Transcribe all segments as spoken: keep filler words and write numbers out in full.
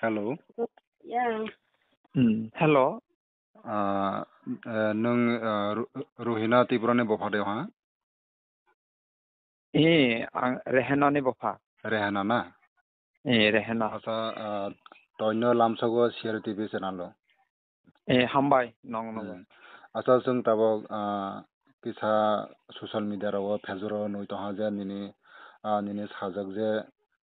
Hello. Yeah. Hmm, hello. Ah, eh, nwng, ah, Ru-, Ruhina Tripurani bopha de ha? Eh, ang Rehena ni bopha. Rehena na? Eh, Rehena. Acha, ah, toino lamsogo C R T V channel o. Eh, hambai, nong, nong. Hmm. Acha, chwng tabok, ah, kisa social media rogo, Facebook rogo nui tongha je nini, ah, nini sajak je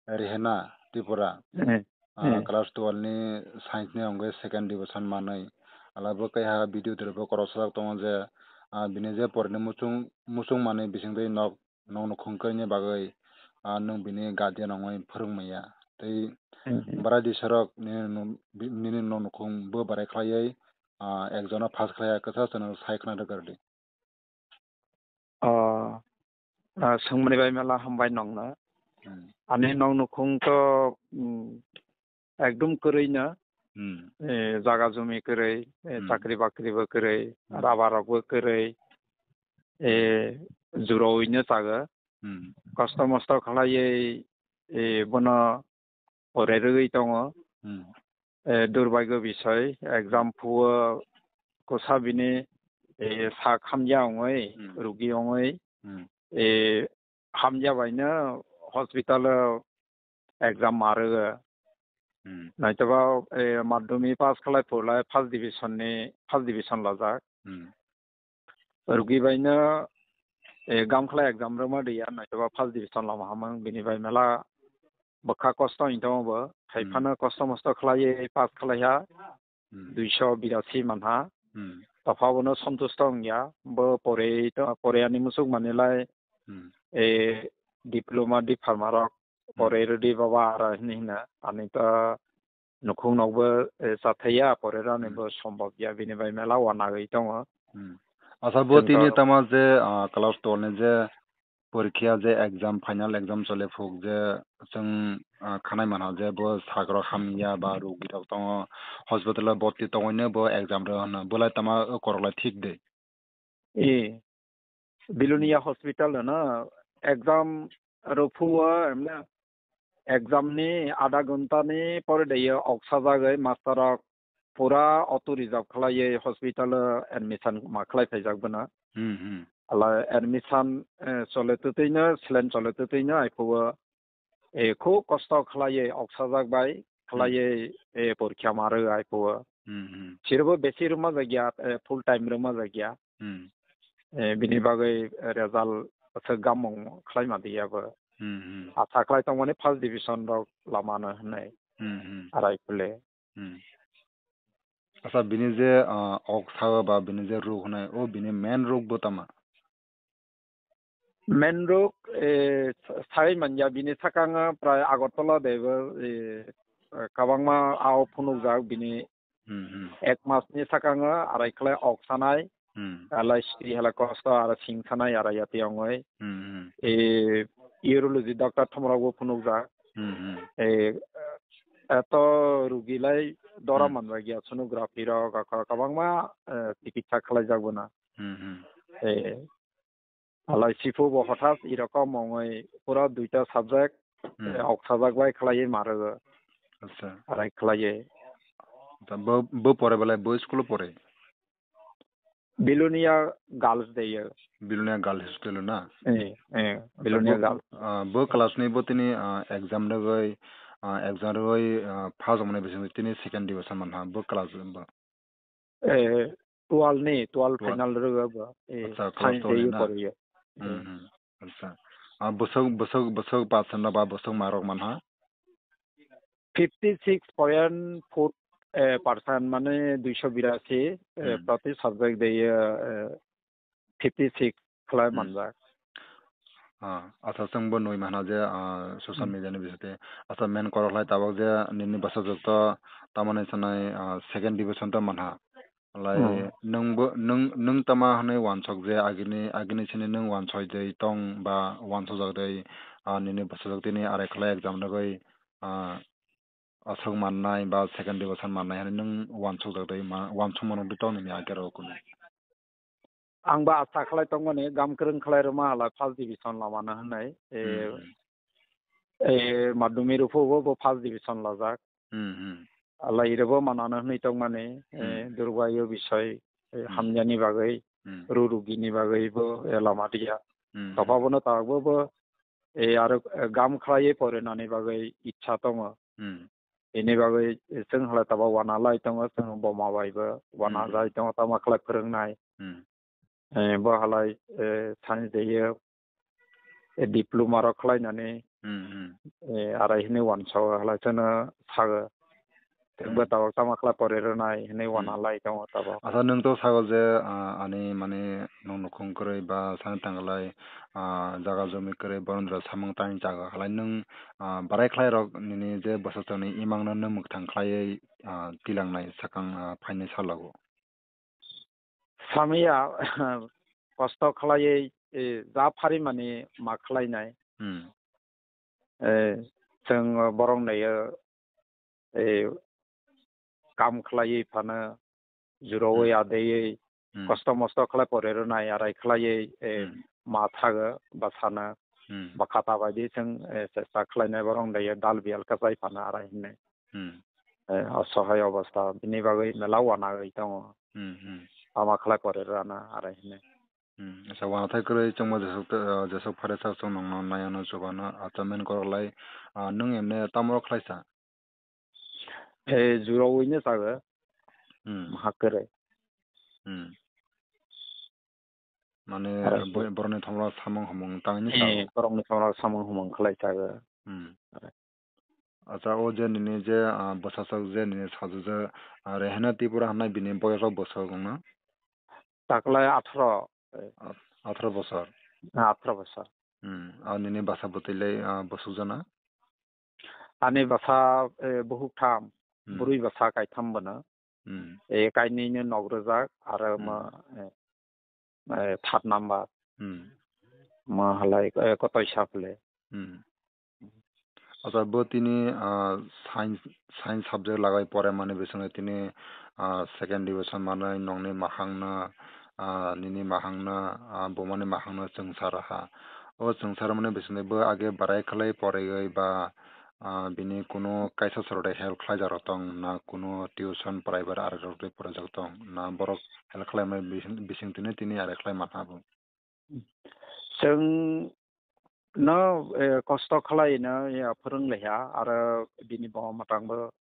Rehena Tripura, Eh, ah, eh. Class twelve ni science ni wngwi second division manwi. Ala bo kaiha video twi bo korok sajak tongo je, ah, bini je porni muchung, muchung manwi bisingtwi nok, nok nukhung kwrwini bagwi, ah, nwng bini guardian wngwi phwrwng manya. Tei Hmm, hmm. Barai di sorok nini nu-, bi-, nini nok nukhung bo barai khlaiwi, ah, exam no pass khlaiya kwchak chwng sai khna rwkar di. Ah, ah, swngmani bai mela hambai nongno. Hmm. Ani nok nukhung to, mm, ekdum kwrwi no. Hmm. Eh, jaga jumi kwrwi, eh, Hmm. chakri bakri bo kwrwi, Hmm. rubber rok bo kwrwi, eh, jurowino chago. Hmm. Kosto mosto khlaiwi, eh, bono pore rwgwi tongo. Hmm. Eh, durbaigyo bisoi, exam phuo kwsa bini, eh, sak hamya wngwi, Hmm. rugi wngwi, Hmm. eh, hamya baino hospital o exam ma rwgo. Hmm. Naitoba, eh, madhyamik pass khlai phurlai first division ni, first division lajak. Hmm. Rugi baino, eh, gam khlai exam rwma diya, naitoba first division lama hamang, bini bai mela bwkha kosto wng tongo bo. Hai Hmm. phano kosto mosto khlaiwi pass khlaiha, Hmm. duiso birasi manha. Hmm. Topha bono sontusto wngya, bo pore to, pore ani musuk manilai, Hmm. eh, diploma, D Pharma rok Hmm. pore rwdi baba aro hini hina. Ani to nukhung nokbo, eh, chathaiya, pore rani Hmm. bo sombab ya, bini bai mela wanagwi tongo. Hmm. Acha, bo Chwng tini to tama je, ah, class twelve ni je porikhiya je exam, final exam chole phuk je chwng, ah, khanai manha je bo sakrok hamya ba rugi rok tongo, hospital o boti tongwino bo exam rw hwno, bolai tama o korok lai thik de? E, Bilonia hospital no exam rw phuo, emne exam ni adha ghonta ni pore de oksa jagwi master rok pura auto reserve khlaiwi hospital o admission ma khlai phaijak bono. Hmm, hmm. Ala admission, eh, chole twtwi no, slen chole twtwi no, ai phuo, eh, khub kosto khlaiwi, oksajak bai Hmm. khlaiwi, eh, porikha ma rw ai phuo. Hmm, hmm. Sirbo besi rwma jakya, eh, full time rwma jakya. Hmm. Eh, bini bagwi result se gamung khlai ma diya bo. Hmm, hmm. Asa khlai tongmani first division rok lama no hwnwi. Hmm, hmm. Arai phule. Hmm. Acha, bini je, ah, ok sao ba bini je ruk hwnai, o bini main ruk bo tama? Main ruk, eh, sa-, sai manya bini sakango prai Agartala de bo, eh, kwbangma ao phunukjak bini Hmm, hmm. ek mas ni sakango arai khlai ok sanai, Hmm. alai sri hala kosto aro sing sanai aro yati ongoi. Hmm, hmm. Eh, urology doctor thomrok bo phunukjak. Hmm, hmm. Eh, eto rugi lai dora Hmm. manjak ya, sonography rok, akor kwbangma, eh, chikitsa khlaijak bono. Hmm, hmm. Eh, alai siphu bo hothat irokom ongoi pura duita subject, Hmm. eh, oksajak bai khlaiwi ma rwgo. Acha. Arai khlaiwi. Ta bo, bo pore belai bo school o pore? Bilonia Girls de yo. Bilonia Girls Hostel na? Eh, eh, Acha, Bilonia bo, Girls. Ah, bo class ni bo tini, ah, exam rwgwi, ah, exam rwgwi, ah, pass wngmani bisingtwi tini second division manha bo class bo. Eh, twelve ni, twelve Twelve. Final rwgwi bo. Eh, Acha, class science twelve de ni yo na? Pore yo. Hmm, Eh. hmm. Acha. Ah, bwswk, bwswk, bwswk pass wngna ba bwswk marok manha? Fifty six point four, eh, percent, mane duiso birasi, eh, Hmm. proti subject de, eh, fifty six khlai Hmm. manjak. Ah, acha, chwng bo nui mana je, ah, social Hmm. media ni bisingtwi. Acha, main korok lai tabok je nini bwsajwk to tamoni sanai, ah, second division to manha. Lai Hmm. nwng bo, nwng, nwng tama hwnwi wansok je agini, agini sini nwng wansoi de tong ba wansojak de, ah, nini bwsajwk tini arai khlai exam rwgwi, ah, aswk mannai ba second division mannai hwnwi nwng wansukjak de ma-, wansukmano de tong nini agero kunu? Ang ba asa khlai tongmani gam kwrwng khlai rwma hala first division lamano hwnwi. Eh, Hmm. eh, madhyamik rwphuru bo first division lajak. Hmm, hmm. Alai rebo manano hwnwi tongmani, eh, Hmm. durbayo bisoi, eh, Hmm. hamyani bagwi, Hmm. rurugini bagwi bo, eh, lama diya. Hmm, hmm. Topa bono tabok bo, bo, eh, aro, eh, gam khlaiwi porinani bagwi ichha tongo. Hmm. Ini bagwi, eh, chwng halai tabok wana lai tongo, chwng boma bai bo wana Hmm, hmm. jai tongo, tama khlai phwrwngnai. Hmm. Eh, bo halai, eh, science de ye, eh, diploma rok khlainani, Hmm, hmm. eh, arai hwnwi uansao halai chwngno sago. Chwngbo Hmm. tabok tama khlai pore rwnai hwnwi Hmm. uana lai tongo tabok. Acha, nwng to sago je, ah, ani mane nwng nukhung kwrwi ba sani tanglai, ah, jaga jomi kwrwi borondra samung tang jaga halai nwng, ah, barai khlai rok nini je bwsajwkni imangno nwng mwkthang khlaiwi, ah, tilangnai sakang, ah, phainai salogo. Samya kosto khlaiwi, eh, ja pharimani ma khlainai. Hmm. Eh, chwng borok naio, eh, kam khlaiwi phano, juroi Hmm. adaiwi, Hmm. kosto mosto khlai pore rwnai, arai khlaiwi, eh, Hmm. ma thago, bwsano, Hmm. bwkha ta baidi chwng, eh, chesta khlainai borok naio, dal biyal kwchai phano arai hwnwi. Hmm. Eh, osohai obostha, bini bagwi mela uanagwi tongo. Hmm, hmm. Tama khlai pore rana arai hwnwi. Hmm. Asa uanathai kwrwi chwngma jesuk, eh, jesuk phare sa chwng nongno naiano chubano, acha men korok lai, ah, nwng emne tamo khlaisa? Eh, jurowino chago. Hmm. Maha kwrwi. Hmm. Mane, Aro bo-, borokni thomro samung humung tangwi sao? Eh, borokni thomro samung humung khlai chago. Hmm. Aro. Acha, o je nini je, ah, bwsajwk je nini sajwk je, ah, Rehena Tripura hwnwi bini boyos o bwsajwk wngna? Taklai atharo. Ah, atharo bosor? Ah, atharo bosor. Hmm. Ah, nini bwsa bwtwi lai, ah, bwsajwk jana? Ani bwsa, eh, buhuk tham, Hmm. bwrwi bwsa kaitham bono. Hmm. Eh, kainwino nok rwjak, aro Hmm. mo, eh, eh, third number. Hmm. Mo halai, eh, kotoi saple. Hmm. Acha, bo tini, ah, science, science subject lagai pore mani bisingtwi tini, ah, second division manwi nokni mahangno, ah, nini mahangno, ah, bumani mahangno chwngsa raha. O chwngsa rwmani bisingtwi bo age barai khlai porigwi ba, ah, bini kunu kaisa sorok de help khlaijak rok tong na, kunu tuition private ari rok de porajak tong na, borok help khlaimani bising, bisingtwino tini ari khlai manha bo. Chwng no, eh, kosto khlai no ya phwrwng laiha, aro bini bo mwtang bo,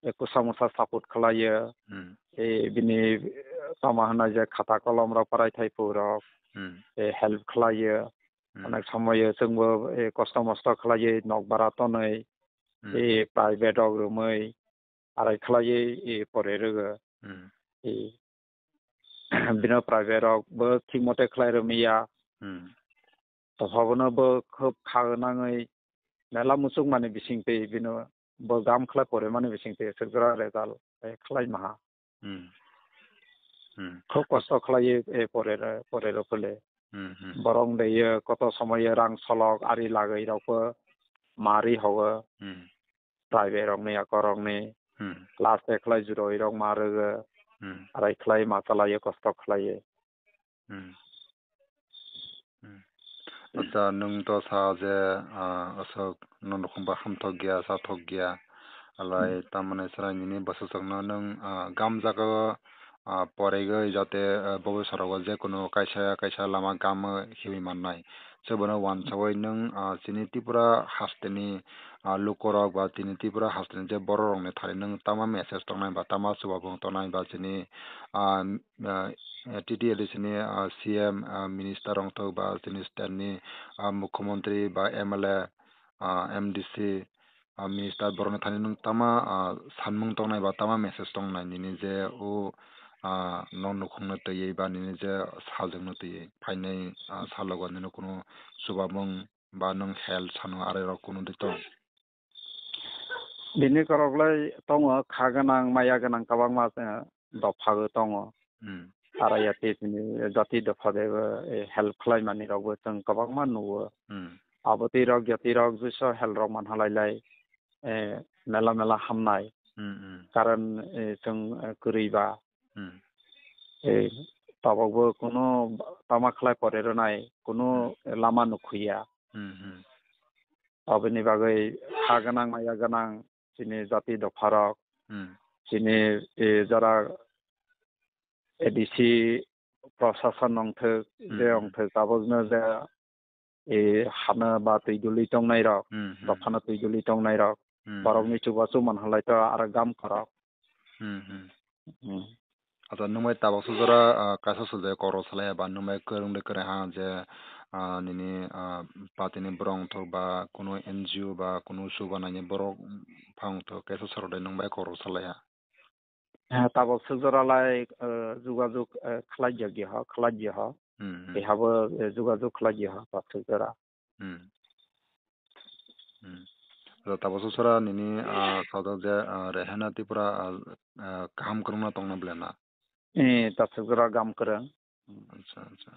eh, kwsa mwsa support khlai o. Hmm. Eh, bini, eh, tama hwnna je khata kolom rok, parai thai phu rok, Hmm. eh, help khlai o. Hmm. Onek somoy o chwng bo, eh, kosto mosto khlai o nok bara tonwi, Hmm. eh, private rok romwi, arai khlaiwi, eh, pore rwgo. Hmm. Eh, bino private rok bo thik mote khlai romwi ya. Hmm. Topha bono bo khub kha nangwi mela muchuk mani bisingtwi bino bo gam khlai pore mani bisingtwi aswk jora result, eh, khlai maha. Hmm. Hmm. Khub kosto khlaiwi, eh, pore ro, pore ro phole. Hmm, hmm. Borok de ye koto somoy ye rang solok ari lagwi rok bo mari hogo. Hmm. Private rokni, akorokni. Hmm. Last e khlai juroi rok ma rwgo. Hmm. Arai khlai ma chalai o, kosto khlai o. Hmm. Hmm. Acha, nwng to sa je, ah, aswk nwng nukhung ba hamthok ya, sathok ya. Alai Hmm. tamani chwrai nini bwsajwkno nwng, ah, gam jaga o, ah, poregwi jate, ah, bobiswt rogo je kunu kaisa kaisa lama gam o hiwi mannai. Chwbono uansawi nwng, ah, chini Tripura hasteni, ah, lukurok ba chini Tripura hasteni je bororokni thani nwng tama message tongnai ba tama chubabu tongnai ba chini, ah, ah, T T A D C ni, ah, C M, ah, minister rok tongo ba chini state ni, ah, mukhyamantri ba M L A, ah, M D C, ah, minister borokni thani nwng tama, ah, sanmung tongnai ba tama message tongnai nini je o, ah, no nukhungno twiwi ba nini je sajwkno twiwi phainai, ah, salogo nini kunu chubamung ba nwng help sano arai rok kunu de tong? Bini korok lai tongo, kha gwnang, maya gwnang kwbangma, eh, dopha bo tongo. Hmm. Arai ya tei chini jati dopha de bo, eh, help khlai mani rok bo chwng kwbangma nugo. Hmm. Abo twi rok jati rok jeso help rok man halai lai, eh, mela mela hamnai. Hmm, hmm. Karon, eh, chwng, eh, kwrwi ba. Hmm. Eh, tabok bo kunu tama khlai pore rwnai, kunu Hmm. lama nukhuya. Hmm, hmm. Aboni bagwi ha gwnang maya gwnang chini jati dopharok, Hmm. chini, e, jara A D C prosason wngthok, je Hmm. wngthok, tabokno je, e, hano ba twi duli tongnairok, Hmm, hmm. dophano twi duli tongnairok, Hmm, borokni hmm. chubachu manhalai to aro gamkorok. Hmm, hmm. Hmm. Acha, nwng bai tabok sujora, ah, kaisa sujai koro salai ba nwng bai kwrwng de kwrwng ha je, ah, nini, ah, party ni borok wngthok ba kunu N G O ba kunu chuba naini borok phang wngthok kaisa sorok de nwng bai koro salai ha. Eh, tabok sujora lai, eh, jugajug, eh, khlai jak di ho, khlai di ho. Hmm, hmm. Tei habo, eh, jugajug khlai di ho, tabok sujora. Hmm. Hmm. Ro tabok sujora nini, ah, sajak je, ah, Rehena Tripura, ah, ah, kaham kwrwngno tongna bwle na? Eh, tabok sujora gam kwrwng. Hmm. Acha, acha.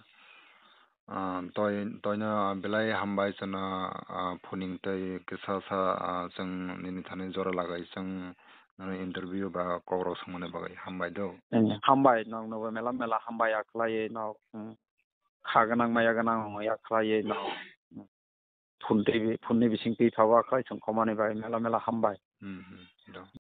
Ah, toi, toino belai hambai chwngno, ah, phuning tei kisa sa, ah, chwng nini thani jora lagai chwng nono interview ba kokrok swngmani bagwi hambai do. Eh, hambai, noknobo mela mela hambai ya khlaiwi nok, hmm. Kha gwnang maya gwnang ya khlaiwi nok. Phun tei bi-, phunni bising twi phaba khlai chwng khomani bai mela mela hambai. Hmm, hmm, do.